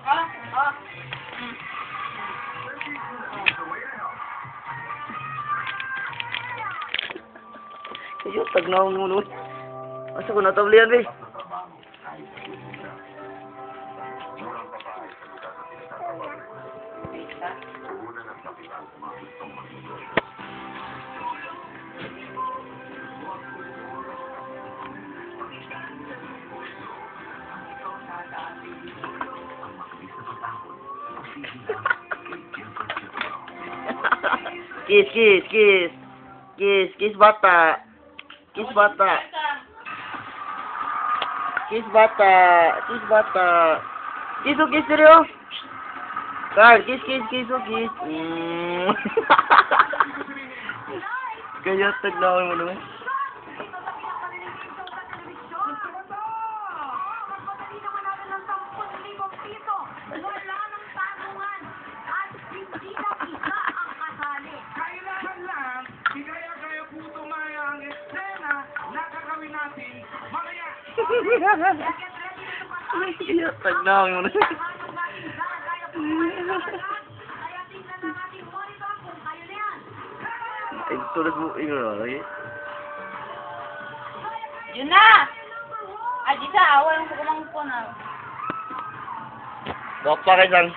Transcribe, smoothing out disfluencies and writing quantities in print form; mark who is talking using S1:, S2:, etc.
S1: Ah, ah.
S2: Kayo, tagnaw mo nun. Asa ko natablian, be? Kiss, kiss, kiss. Kiss, kiss bata. Kiss bata. Kiss bata. Kiss bata. Kiss, oh, kiss, seryo. Carl, kiss, kiss, kiss, oh, kiss. Kaya tagnaw mo naman.
S3: Kailangan lang, kaya-kaya po tumaya ang eksena na gagawin natin mamaya.
S2: Kaya tagnaw mo naman. Ay, tulad mo, ikaw, lagi.
S1: Yun na! Ah, di sa awa yung kumangko na.
S2: Doktor ka dyan.